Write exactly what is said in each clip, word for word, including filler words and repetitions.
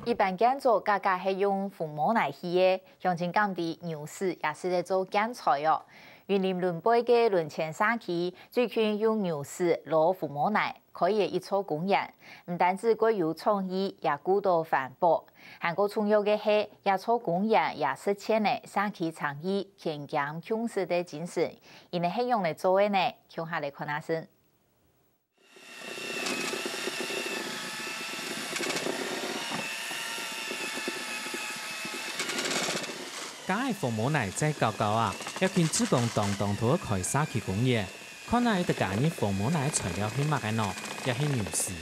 一般建築價格係用紅毛泥起个，鄉親敢知牛屎也使得做建材哦。雲林崙背个崙前社區，最近用牛屎摎紅毛泥 開了一座公園，毋單止過有創意，也顧到環保。還過重要个係，這座公園也實踐了社區參與、勤儉共事个精神。佢等係仰仔做个呢？共下來看下先。 加个紅毛泥再搞搞啊，這群志工當當都愛開社區公園，看啊，一直加入紅毛泥个材料係麼个呢？也係牛屎。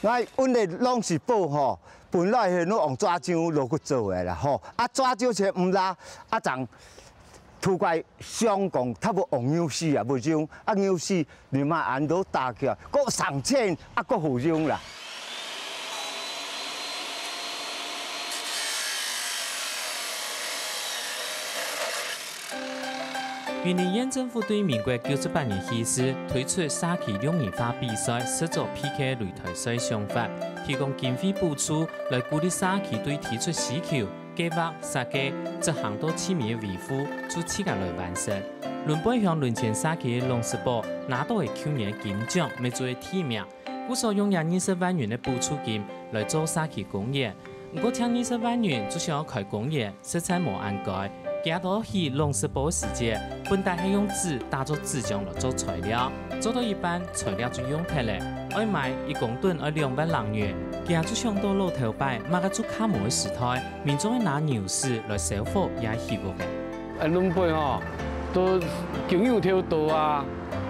𠊎阮个挵屎布吼，本來係用紙張落去做个啦吼，啊紙張先毋罅，啊正塗个相共，差不多用牛屎啊，毋用，啊牛屎 你嘛恁多打起來，閣省錢，啊閣好用啦。雲林縣政府對民國九十八年起始推出社區綠泥化比賽、實作PK擂台賽想法，提供經費補助，來鼓勵社區對提出需求、 計畫、設計、執行到盡尾个維護，就自家來完成。崙背鄉崙前社區个挵屎布拿到个舊年金獎，乜做个第一名。故所用這二十萬元个補助金來做社區公園。毋過，淨二十萬元就想愛開公園，實在無恁該。佢兜起挵屎布个時節，本底係用紙打做紙張來做材料，做到一半，材料就用忒了，愛買一公噸愛兩萬零元。佢兜就想到老頭擺麼个就較無个時代， 民眾會拿牛屎來燒火也起屋个。啊，崙背吼，都供牛忒多啊，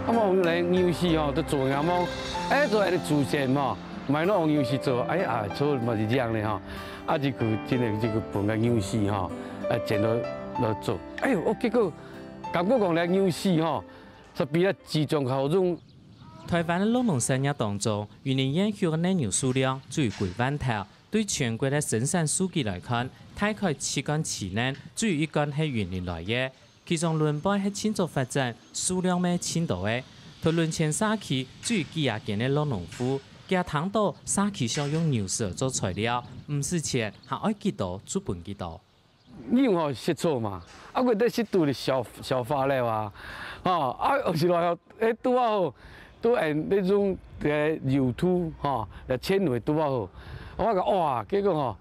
啊嘛用來牛屎吼，都做仰無？哎，做恁樣祖先嘛，買落用牛屎做，哎呀，做嘛是靚个吼。啊，這个真个這个分个牛屎吼，啊，剪落來做。哎喲，哦，結果感覺講來牛屎吼，就比較集中較好用。台灣个綠農產業當中，雲林縣畜个乳牛數量就有幾萬頭， 對全國个生產數據來看，大概七罐七乳就有一罐係雲林來个。其中崙背係盡早發展，數量乜盡多个。在崙前社區就有幾下間个老農戶，佢兜聽著社區想用牛屎做材料，毋使錢，還愛幾多就分幾多。牛吼食草嘛，啊，佢在食肚个消消化了啊，吼，啊，有時候 哎，拄仔好，都恁呢種个油土吼，來纖維拄仔好。我講哇，結果吼，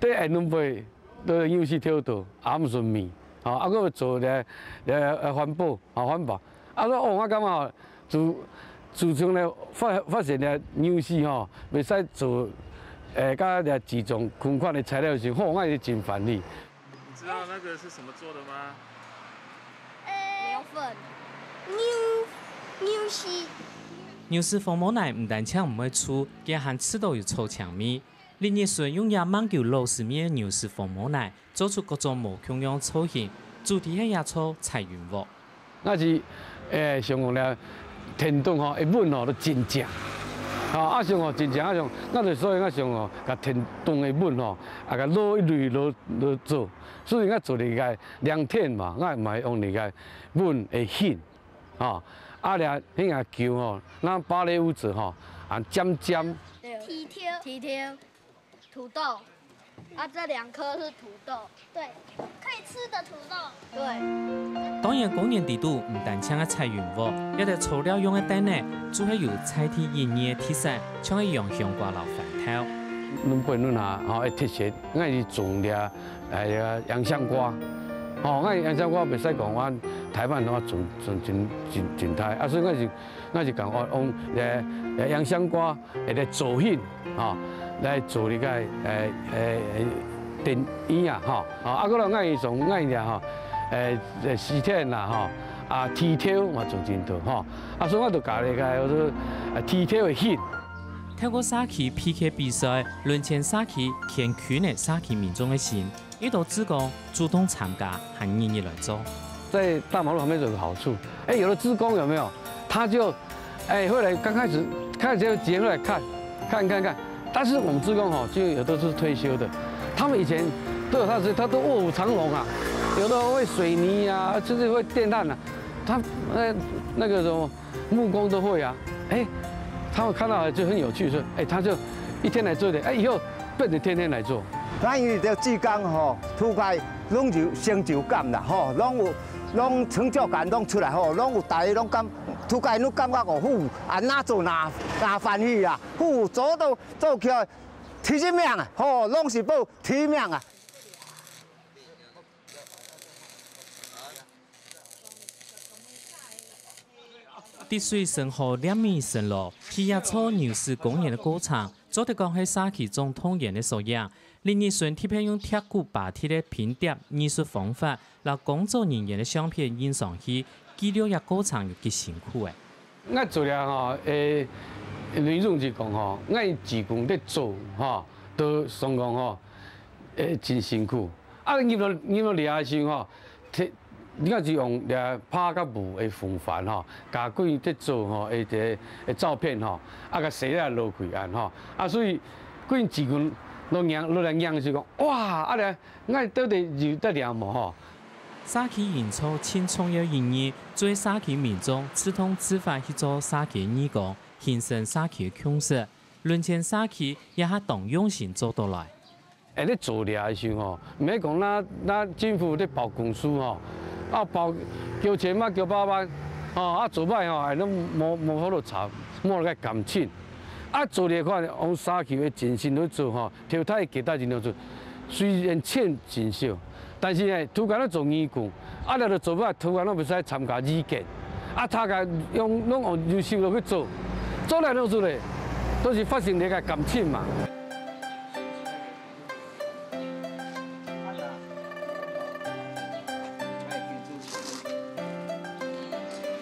對恁樣背，都有時頭都也毋順利，吼，啊，閣做咧咧環保，吼，環保。啊，所以哦，我感覺吼，自自從咧發發現咧牛屎吼，會使做，誒，佮這幾種同款个材料時，吼，我係真歡喜。 你知道那个是什么做的吗？牛粪。牛牛屎。牛屎紅毛泥毋單淨毋會臭，佢還試著有草青味。李日順用這mang有老屎味个牛屎紅毛泥，做出各種無共樣造型，主題係這座彩雲屋。 𠊎是，誒，想講咧，田中吼，一穩吼，都真正。吼，啊，想講真正，啊，想，𠊎就所以𠊎想講，共田中一穩吼，啊，共落一蕊落落做。所以𠊎做一个良田嘛，𠊎嘛用一个穩个形，吼。啊，咧，彼个球吼，若芭蕾舞者吼，啊，尖尖。对。踢球。踢球。 土豆。啊，这两颗是土豆。对，可以吃的土豆。对。当然，公園底肚毋單淨个彩雲屋，這兜草料用个凳仔，就係有在地人个特色，像係洋香瓜摎番豆。崙背崙下吼，个特色，𠊎是種了，哎呀，洋香瓜。吼，𠊎洋香瓜袂使講，阮台灣攏種種真真真大，啊，所以𠊎是 𠊎是講，哦，用，呃，呃，洋香瓜，會來造型，吼，來做一个，呃，呃，呃，電影啊，吼。吼，啊，閣來𠊎用，𠊎用吼，呃，呃，石炭啦，吼，啊，鐵條嘛做真多，吼。啊，所以我就教了一个，我說，呃，鐵條个形。透過社區PK比賽，崙前社區牽近了社區民眾个心。 一兜志工主動參加，還願意來做。在大馬路旁邊有個好處，哎，有的志工有沒有？他就，哎，會來，剛開始，開始就直接會來看，看看看。但是我們志工吼，就有的是退休的，他們以前都有他的，他都臥虎藏龍啊，有的會水泥啊，甚至會電鑽啊，他，呃，那個什麼木工都會啊，哎，他們看到就很有趣，說，哎，他就一天來做一點，哎，以後逼你天天來做。咱因為這志工吼，逐家攏有成就感啦吼，攏有攏成就感攏出來吼，攏有大家攏感，逐家攏感覺講，呼，按呢做若若歡喜啊，呼，做到做起來第一名啊，吼，攏是報第一名啊。 滴水成河，粒米成箩，去這座牛屎公園个過程，做得講係社區種動員个縮影。林日順特別用貼古巴鐵个拼貼藝術方法，摎工作人員个相片印上去，記錄這過程有幾辛苦誒。𠊎做了吼，誒，內容就講吼，𠊎志工咧做吼，都想講吼，誒，真辛苦。啊，入到入到這个時候吼， 你看是用這拍甲無个風帆吼，甲佢咧做吼，一个照片吼，啊，甲寫了落去按吼，啊，所以佢志工落影落來影是講，哇，啊，這𠊎到底有得了無吼？社區營造盡重要意義，做社區民眾自動自發去做社區義工，形成社區个共識。崙前社區也係當用心做到來。 會咧做這个時候吼，毋係講若若政府咧包工資吼，啊包九千萬、九百萬，吼啊做歹吼，哎，攏無無法度查，無个感情。啊做這款用社區个精神去做吼，頭大个價值認出，雖然錢真少，但是呢，拄仔咧做義工，啊來到做歹，拄仔攏袂使參加意見，啊大家用攏用優秀落去做，做來做出來，都是發生這个感情嘛。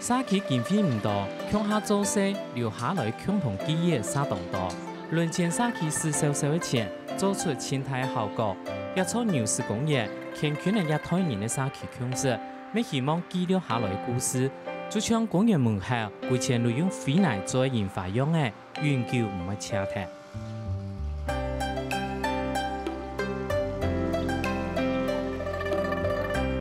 社區經費毋多，共下做事，留下來共同記憶个煞當多。崙前社區使少少个錢，做出盡大个效果。這座牛屎公園，牽近了這代人个社區共識，乜希望記錄下來个故事，就像公園門口，歸前路用飛泥做个印花樣仔，永久毋會消忒。